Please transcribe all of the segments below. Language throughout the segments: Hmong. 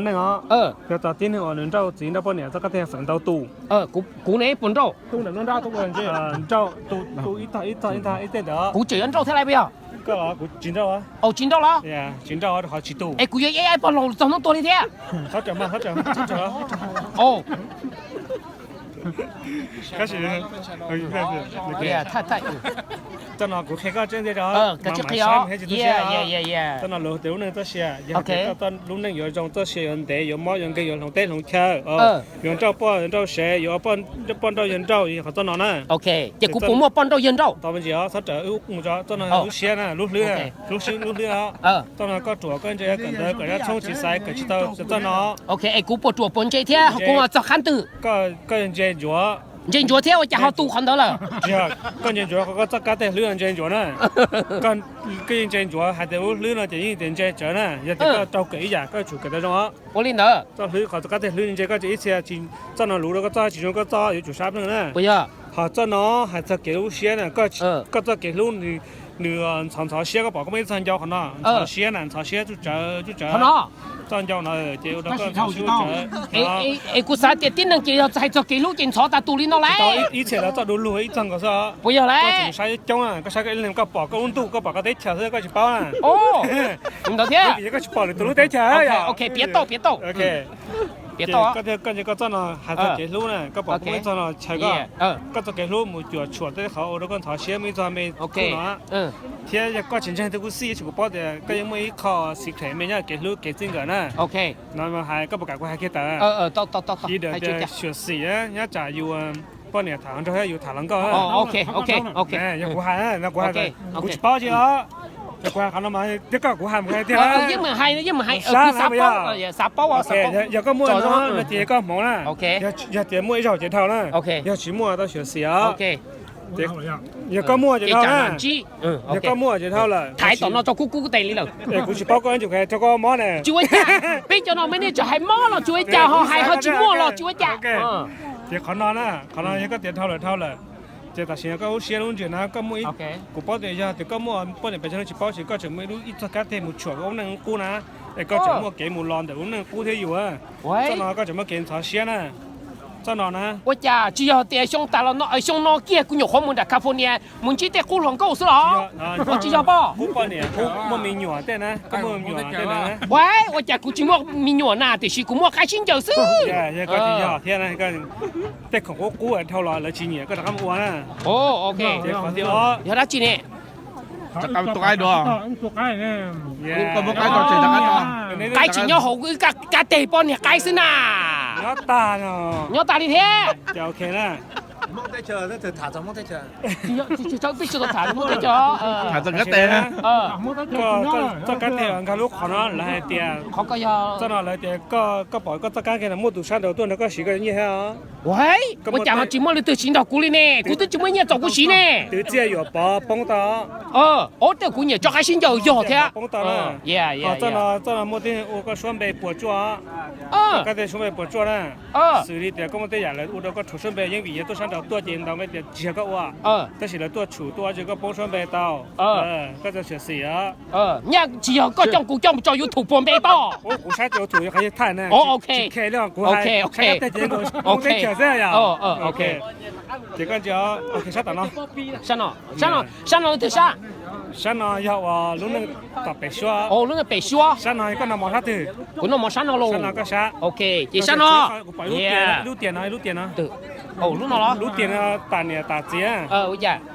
Neeg os, yog tau tib neeg uas nws nrauj txiv nrauj poj niam txoj kab teg feem ntau tus. Kuv ne puas nrauj? Nrauj, ib tog ib tog ib tog ib tej ntawd. Kuv tseem yuav nrauj thiab lawm puas yog? Koj los kuv tsis nrauj. Au, tsis nrauj los? Tsis nrauj rau qhov tsis tus. Es kuv yuav ib pog laus txog hnub tuag li thiab. Txoj no kuv qhia koj tseeb tiag, tsis qhia. Txoj no luag tias lub neej txoj sia, yog tias koj lub neej yuav zoo txoj sia yuav ntev yuav mob yuav nkeeg yuav hloov teb hloov chaw, yuav nrauj poj yuav nrauj sev, yuav poj nrauj yawg nrauj, yog qhov txoj no na. Ces kuv puas muaj poj nrauj yawg nrauj? Tau me ntsis os, txhob rawm wb mus tso, txoj no yog lub siab na, lub hlwb, lub siab lub hlwb os. Txoj no koj ruam koj ntse kawm ntawv kawm zaj tshoob tsis xaiv kawm tsis tau txoj no. Es kuv puas ruam puas ntse thiab kuv txog qab twg? Koj ntse ntsuav. Ntse ntsuav thiab ua cas ho tu qhov ntawd lawm? Koj ntse ntsuav, koj txoj kab teg hlwb ntse ntsuav na. Koj yeej ntse ntsuav hais tias lub hlwb no ces yeej tias ntse tsawv na, yog tias koj raug kawm ib yam koj tsum kawm tau zoo os. Ua li ntawd. Txoj hlwb qhov kab teg hlwb ntse koj tsis ib txhia, txoj no luv rau koj txoj, tsis zoo koj txoj yuav tsum sab pleej na. Puas yog? Ho txoj no hais txog kev lub siab na, koj txoj kev hlub nws ntxhov ntxhov siab, koj pom koj muaj ib txoj ncau qhov no ntxhov siab na, ntxhov siab tsuj tsawv tsuj tsawv. Txoj ncau no ces ua rau koj ntxhov siab tsuj tsawv. Es kuv xav tias tib neeg ces yog hais txog kev hlub ces ntxhov tas tus li no lauj. Ib txhia lawv txoj du lug ib txoj nkaus xwb. Puas yog lauj? Koj tsis saib coob, koj saib koj ib leeg koj pom koj lub ntuj koj pom koj teb chaws xwb koj tsis paub na. Ntawd thiab. Koj tsis pom lwm tus lub teb chaws. Piav tau, piav tau. Koj ntse koj txoj no hais txog kev hlub na, koj pom koj muaj ib txoj no chaw koj, koj txoj kev hlub mus cuam tshuam tej qhov ua rau koj ntxhov siab muaj ib txoj me no. Thiab yog koj tsis ntseeg tej kuv xij, tsis kuv paub tias koj yeej muaj ib qho secret me nyob kev hlub kev txij nkawm na. No hais koj puas kam kuv hais kiag tawm? Ib daim tias xyuam xim nyob tsam yus poj niam tham nraug thiab yus tham hluas nkauj. Yog kuv hais, kuv hais, kuv tsis paub tsis os. Yog kuv hais qhov no mas thiab koj kuv hais mus hais tiag. Yog koj muaj no ces koj hmoov na. Yog tias muaj ib zaug ces dhau na. Yog tsis muaj tau xyuam xim os. Yog koj muaj ces dhau na. Yog koj muaj ces dhau lawm. Thaiv tom no tso kub kub tes li lawm. Es kuv tsis paub koj ntsis hais rau koj mob ne. Tsis ua cas, peb cov no me nej tseem hais mob los tsis ua cas, ho hais ho tsis muaj los tsis ua cas. Ces qhov no na, qhov no yog koj tias dhau lawm dhau lawm. Ces tam sim no koj lub siab lub ntsws na koj muaj ib, kuv paub tias yog tias koj muaj poj niam pes tsawg leej tsis paub, ces koj tseem muaj ib lub ib txoj kab teg mus tshuam koj lub neej qub na, es koj tseem muaj kev mus los ntawm lub neej qub thiab yus. Txoj no koj tseem muaj kev ntxhov siab na. Txoj no na. Ua cas tsis yog tias xyoo tas los no, xyoo no kiag kuv nyuam qhuav mus nram California mus ntsib tej qub hluas nkauj xwb los? Ua tsis yog poj, muaj me nyuam tej na, koj muaj me nyuam tej na. Ua, ua cas kuv tsis muaj me nyuam na, tiam sis kuv muaj qaib sib ncaws xwb. Yog koj tsis yog thiab na, tej khoom qub qub dhau los lawv tsis nyiam koj rov qab mus ua na. Yog dab tsi ne? Qaib tsis nyob hauv kab teg, poj niam qaib xwb na. Nyob tag li thiab. Txoj kab teg nkag lub qhov no lawv hais tias, txoj no lawv tias koj pom koj txoj kab teg no muaj tus sab nraud tuaj nrog koj siv koj nyiaj thiab. Ua cas ho tsis muaj leej twg siv nrog kuv li ne? Kuv twb tsis muaj nyiaj txaus kuv siv ne. Twv txiaj yuam pov poob tau. Ob, tej kuv nyiam tso qaib sib ncaws yog thiab. Poob tau na. Txoj no muaj tib ua koj suab npe puas tsuaj. Koj tej suab npe puas tsuaj na. Xws li tias koj muaj tej yam lawv ua rau koj rhuav suab npe yeej vim yog tuaj sab nraud tuaj ces ntaus nqe tias tsis yog koj ua, tab sis lawv tuaj tshum tuaj ua ces koj poob suab npe tau. Koj txo xyuam xim os. Nyaj tsis yog koj coj kuv coj mus tso YouTube puas npe tau. Kuv saib YouTube yog qhov yog thaij na. Tsis khe li kuv hais, saib kab teg ces poob teb chaws xwb yom. Ces koj ntsia, sab tom no. Sab no, sab no twg sab? Sab no yog uas lub neej tom pem suab. Lub neej pem suab. Sab no koj noj mov sab twg? Kuv noj mov sab no lauj. Sab no koj sab. Ok, ces sab no. Kuv pom lub tias no, lub tias no. Lub no los? Lub tias no tas niam tas txiv.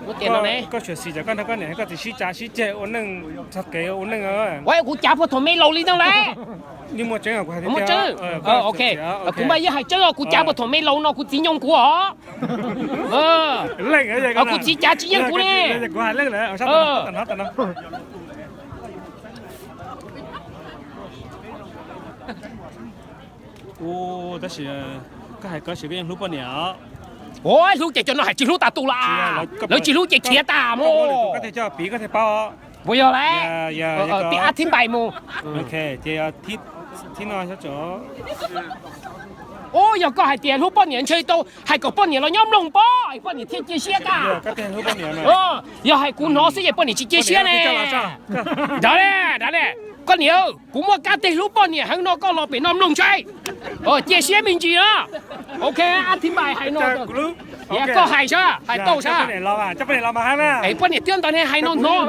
Lub tias no ne. Koj xyuam xim ces koj nrog koj niam koj txiv sib cav sib ceg ua neej, txog kev ua neej. Kuv cav puag thaum me laus li ntawd lawm. Muaj tseeb, ok. Kuv mas yeej hais tseeb os, kuv cav puag thaum me laus no kuv txiv nyoo kuv os. Kuv txiv cav tsis yeej kuv ne. Tab sis koj hais koj siv koj yeej hlub poj niam os. Ua hlub ces cov no hais tsis hlub tas tus lawm. Lawv tsis hlub ces khiav tas mus. Puas yog lawm? Pib ab thib npais mus. Ces thib no. Ua yog koj hais tias hlub poj niam ntshe tau hais kom poj niam los nyob mloog pob, poj niam thiaj cia siab tas. Yog hais kuv hnov xwb ces poj niam tsis cia siab ne. Nrad le, nrad le. Koj niam, kuv muaj kab teg hlub poj niam heev no, koj los pem no mloog saib. Cia siab me ntsis na. Ok, a thi npais hais no. Koj hais sab, hais tau sab. Es poj niam twb ntawd ne, hais no hnov.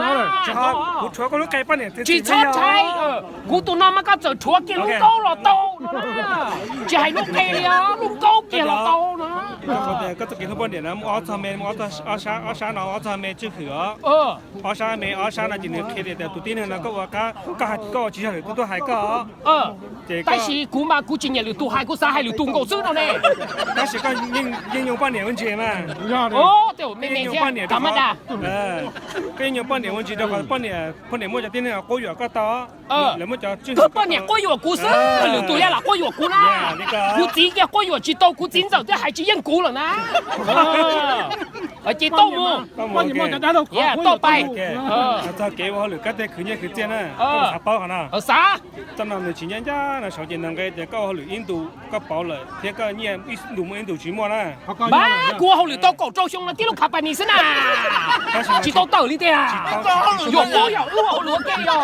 Tsis txhob thaij, kuv tus no mas koj txawm rhuav kiag lub nkaub los tau no. Tsis hais lub qe li os, lub nkaub kiag los tau no. Koj txoj kev hlub poj niam no muaj ob txog me, muaj ob sab no ob txog me tswj hwm os. Ob sab me ob sab no ces nws qhia tias tus tib neeg no koj ua, koj ua tsis yog lwm tus tuaj hais koj. Tab sis kuv mas kuv tsis nyiam lwm tus hais, kuv xav hais lwm tus nkaus xwb no ne. Tab sis koj yeej nyoo poj niam me ntsis mas. Koj yeej nyoo poj niam me ntsis rau qhov poj niam muaj cov tib neeg quab yuam koj tau. Lawv muaj cov tswj hwm, poj niam quab yuam kuv xwb, lwm tus yog lam quab yuam kuv na. Kuv txiv kiag quab yuam tsis tau, kuv txiv ntxawm twb hais tsis yeej kuv lawm na. Ces tau mus, tau pais. Txog kev ua hauj lwm kab teg khwv nyiaj khwv txiaj na, xav paub qhov no. Xav. Txoj no nws tsis ncaj ncaj no saud ces nws nqe tias koj ua hauj lwm ib ntus koj pauv lawm thiab koj nyiaj ib ntus muaj ib ntus tsis muaj na. Mas kuv ua hauj lwm tau kaum rau xyoo no tib lub company xwb na. Tsis tau tawm li tiag. Yuam kub yog wb ua hauj lwm ua ke yog.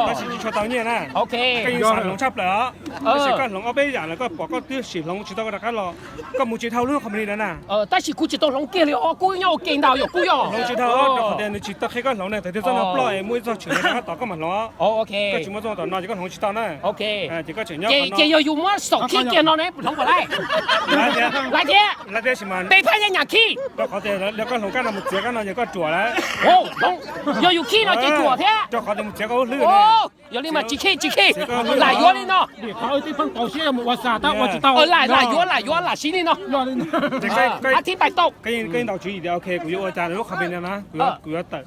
Tab sis tsis tshua tau nyiaj na. Koj yeej xav hloov tshaj plaws os. Tab sis koj hloov ob peb yam lawm koj pom koj twb sim hloov tsis tau koj rov qab los, koj mus tsis dhau lub company ntawd na. Tab sis kuv tsis tau hloov kiag li os, kuj nyob ua ke ntag yuam kub yog. Hloov tsis dhau rau qhov tias nws tsis tau qhia koj hloov ne, thaum twg txoj no ploj es muaj ib txoj tshwm rov qab tom koj mam hloov. Koj tsis muaj txoj tom no ces koj hloov tsis tau na. Ces koj tseem nyob. Ces yog yus muab xaum khib kiag no ne hloov puas laib? Laib thiab. Peb phab nyaj nyam khib. Rau qhov tias yog koj hloov kab no mus txiav kab no ces koj ruam lawm. Yog yus khib no ces ruam thiab. Rau qhov tias mus txiav koj lub hlwb. Yog li mas tsis khib tsis khib, lam yuav li no. Lam yuav lam yuav lam siv li no. Ab thib pais tau. Koj yeej ntaus tswv yim tias ok kuv yuav ua cas lub company no na, kuv yuav tawm.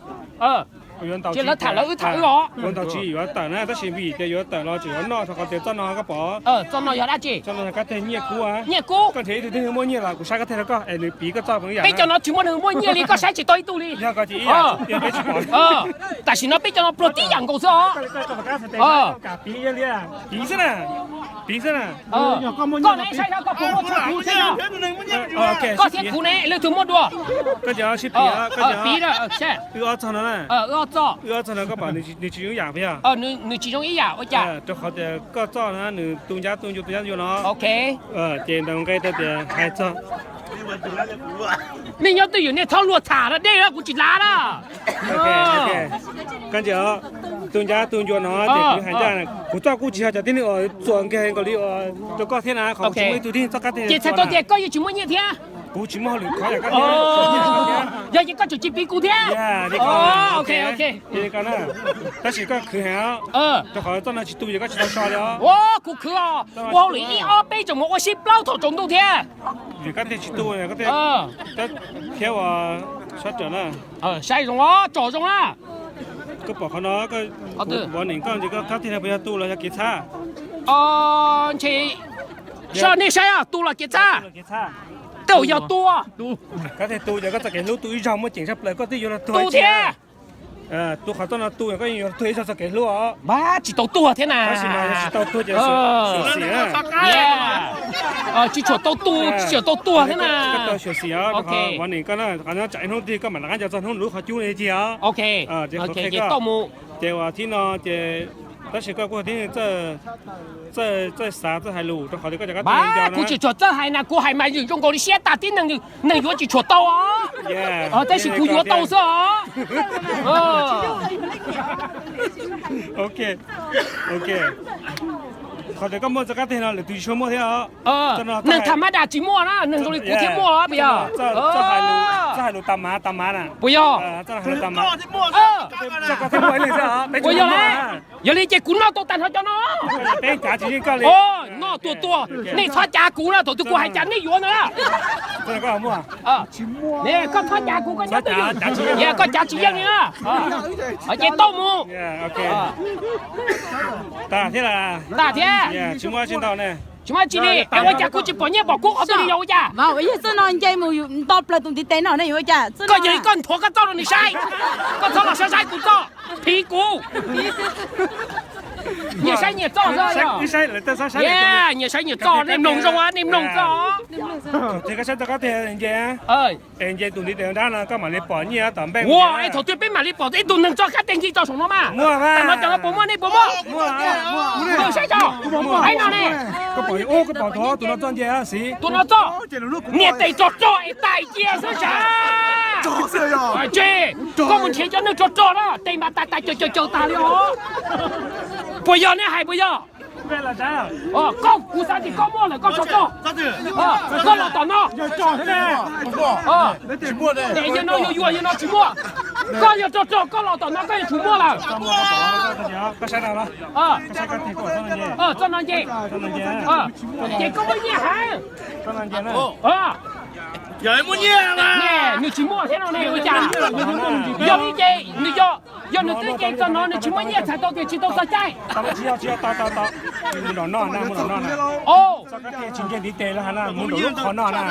Kuv yuav ntaus tswv yim, lawv tham lawv wb tham wb os. Kuv yuav ntaus tswv yim yuav tawm na, tab sis vim tias yuav tawm los tseem yuav noj rau qhov tias txoj no koj pom. Txoj no yog dab tsi? Txoj no yog kab teg nyiaj kub. Nyiaj kub. Koj nrhiav ib tug tib neeg muaj nyiaj los kuv saib kab teg rau koj es nws piv koj txoj. Peb cov no tsis muaj neeg muaj nyiaj li, koj saib tsis tau ib tug li. Yog koj ces ib yam, peb tsis pom. Tam sim no peb cov no pluag tib yam nkaus xwb os. Piv xwb na, piv xwb na. Koj ne saib koj puas muaj txog kuv thiab no. Koj thiab kuv ne leej twg muaj dua. Koj cov sib piv, koj cov piv, wb ob txog no na. Wb ob txog no koj pom nws tsis zoo yam puas yog? Nws tsis zoo ib yam ua cas? Rau qhov tias koj txoj na nws tu ncab tu ncua tu ncab tu ncua no. Ok. Ces ntawd nqe tau tias hais txog nej nyob twj ywm nej txhob luag tham dab dej na, kuv tsis lav na. Koj ntsia, tu ncab tu ncua no ces kuv hais ncaj, kuv txoj kuj tsis yog cov tib neeg uas txuas nkag nkaus li rau koj thiab na, qhov kuv tsis muaj ib tug tib neeg txoj kab teg. Ces txhais tau tias koj yeej tsis muaj nyiaj thiab. Kuv tsis muaj hauj lwm khov yam koj thiab. Yog ces koj tseem tsis piv kuv thiab. Ok, ok. Tab sis koj khwv heev, rau qhov txoj no tsis tu ces koj tsis tau so li os. Kuv khwv os, ua hauj lwm ib ob peb tseem mus ua sib plaub thaum tsaus ntuj thiab. Vim kab teg tsis tu, kab teg thiab uas sab rawm na. Saib zoo, tsom zoo na. Koj pom qhov no, vov neem koj ntsis koj kab teg no puas yog tu los yog kev txhab? Ntshe soj nej saib tu los kev txhab? Tej zaum yog tu. Kab teg tu ces koj txoj kev hlub tu ib zaug muaj ceem tshaj plaws, koj twb yuav luag tuag thiab. Tu qhov txoj no tu koj yeej yuav luag tuag ib zaug txoj kev hlub os. Mas tsis tau tuag thiab na. Tab sis mas yog tsis tau tuag ces xyuam xim na. Tsis tshua tau tu, tsis tshua tau tuag thiab na. Koj tau xyuam xim os, vov neem koj na, qhov no tsam ib hnub twg koj mam rov qab nco txog hnub lub qhov cub no cig os. Ces tau mus. Ces uas thib no ces tab sis koj kuj tib neeg txawj xav txawj hais lus rau qhov tias koj cov kab teg nco na. Kuv tsis tshua txawj hais na, kuv hais mas zoo nkaus li siab tag tib neeg, neeg yuav tsis tshua tau os. Tab sis kuv yuav tau xwb os. Ok, ok. Qhov tias koj muaj txoj kab teg no lwm tus tsis tshua muaj thiab os. Neeg tham mab das tsis muaj na, neeg zoo li kuv thiaj muaj os, puas yog? Txoj hais lus tas mav tas mav na. Puas yog? Puas yog na? Yog li ces kuv noj tau tag nrho cov no. Peb cav tsis yeej koj li. Noj tuag tuag, nej txhob cav kuv na, thaum twg kuv hais cav nej yuav ntag na. Koj txhob cav kuv, koj nyob twj ywm, koj cav tsis yeej li na. Ces tau mus. Tas thiab. Tas thiab. Tsis muaj tsi li, es ua cas kuv tsis pom nyiaj pom kub qhov twg li, yog ua cas? Yog txoj no nce mus nto plaws tus ntiv tes no ne, yuav ua cas? Koj yog li koj nthuav koj txoj rau nws saib, koj txhob los saib saib kuv txoj, phiv kuv. Nyias saib nyias txoj xwb. Nyias saib nyias txoj, nej mloog zoo, nej mloog txoj. Koj saib tau koj tiag nce. Es nce tus ntiv tes nrab no koj mam li pom nyiaj tom npeej. Ua, es thaum twg peb mam li pom ib tug neeg txoj kab tes nce txoj saum no mas. Muaj, tam no cov no puas muaj, nej puas muaj? Saib tso, ib no ne. Koj pom, koj pom tus no txoj nce xwb. Tus no txoj, niag tes rog rog es tais cia xwb sav. Tsis, koj mus nrhiav cov neeg rog rog na, tes mas tais tais caws caws caws tas li os. Puas yog nej hais puas yog? Koj, kuv xav tias koj muaj lawm, koj tso txoj. Koj los tom no. Tes yawg no yuag yuag, yawg no tsis muaj. Koj yog rog rog, koj los tom no koj yuav tsum muaj lawm. Txoj no nce. Ces koj muaj nyiaj heev. Nws tsis muaj thiab no ne, ua cas? Yog li ces nws yog, yog nws twb nce txoj no nws tsis muaj nyiaj txhais tau tias tsis tau txog caij. Tsis yog, tsis yog, tau tau tau. Mus nraum no na, mus nraum no na. Txoj kab tes tsis nce ntiv tes los na, mus nraum lub qhov no na.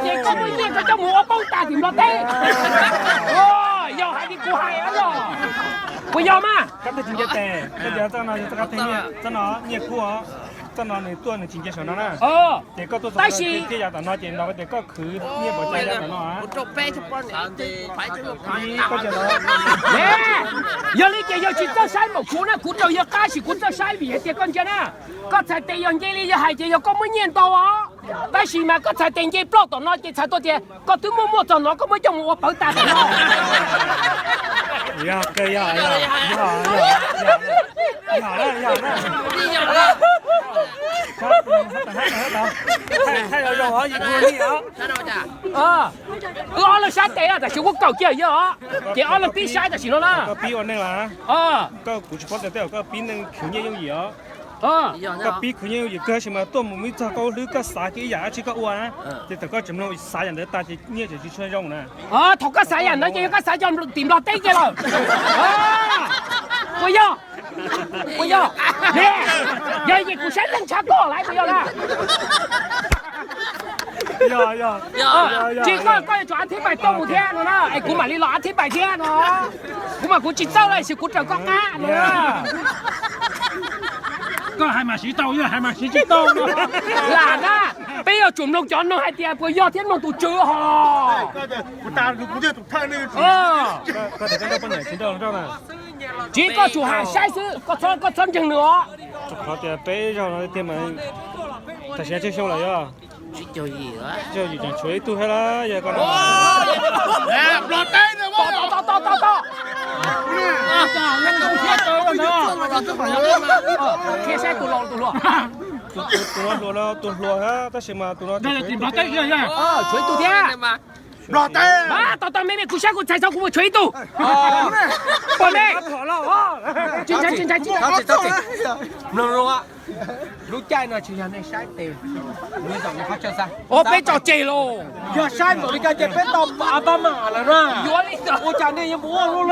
Ces koj muaj nyiaj koj coj mus ua poob tas tim Nplog teb. Yog hais li kuv hais os, yog puas yog mas? Kab tes tsis nce tes, koj tias txoj no yog txoj kab tes nyiaj, txoj no nyiaj kub os. Txoj no nws tuaj nws tsis nce saum no na. Ces koj tuaj txog thiaj yam tom no ces nrog tias koj khwv nyiaj pov cai yam tom no. Yog li ces yog tsis txawj saib npaum kuv na, kuv raug yawg qab sis kuv txawj saib vim hais tias koj ntsia na, koj txhais tes yog nce li yawg hais ces yog koj muaj nyiaj ntau os. Tab sis mas koj txhais tes nce ploj tom no ces txhais tau tias koj twb muaj muaj txog no koj muab coj mus ua pawv tas tom no. Wb ob leeg saib tes tam sim kuv kaum kiag yawg os, ces ob leeg pib saib tam sim no na. Koj pib ua neej las, koj kuv tsis paub tes tej, koj pib neej khwv nyiaj yooj yim os. Koj pib khwv nyiaj yooj yim kawg sis mas tuaj mus ib txog koj hlwb koj xav kiag ib yam dab tsi koj ua na, ces thaum koj tseem mloog xav yam ntawd tag ces nyiaj tseem tsis tshua zoo na. Thaum koj xav yam ntawd ces yog koj xav cov tim Nplog teb kiag lawm. Puas yog? Puas yog? Yog ces kuv saib leej tshav koj lawm puas yog na? Tsis, koj yuav tsum ab thib pais tuaj mus thiab no na, es kuv mam li los ab thib pais thiab no. Kuv mas kuv tsis txawj los sis kuv raws koj qab no na. Koj hais mas siv tau, yog hais mas siv tsis tau no. Lam na, peb yuav tsum mloog cov no hais tias puas yog thiab mloog tus tswv hos. Tsis, koj tsum hais saib xwb, koj txhob ntseeg nws os. Qhov tias peb zaug no tiag mas tam sim tsawg xyoo lawm yog? Tshuav ib tug thiab lawm yog koj no. Tus no hluas, tus hluas thiab tab sis mas tus no tshuav ib tug thiab. Tos tos me me, kuv saib kuv txhais tau kuv mus tshuav ib tug. Pom me. Tsis ntshai, tsis ntshai, tsis ntshai. Lub caij no tsis yog nej saib tes, ua peb tso tseg los. Yog saib npaum li ko ces peb tau pab mas lawm na. Yuav li ua cas nej yuav mus ua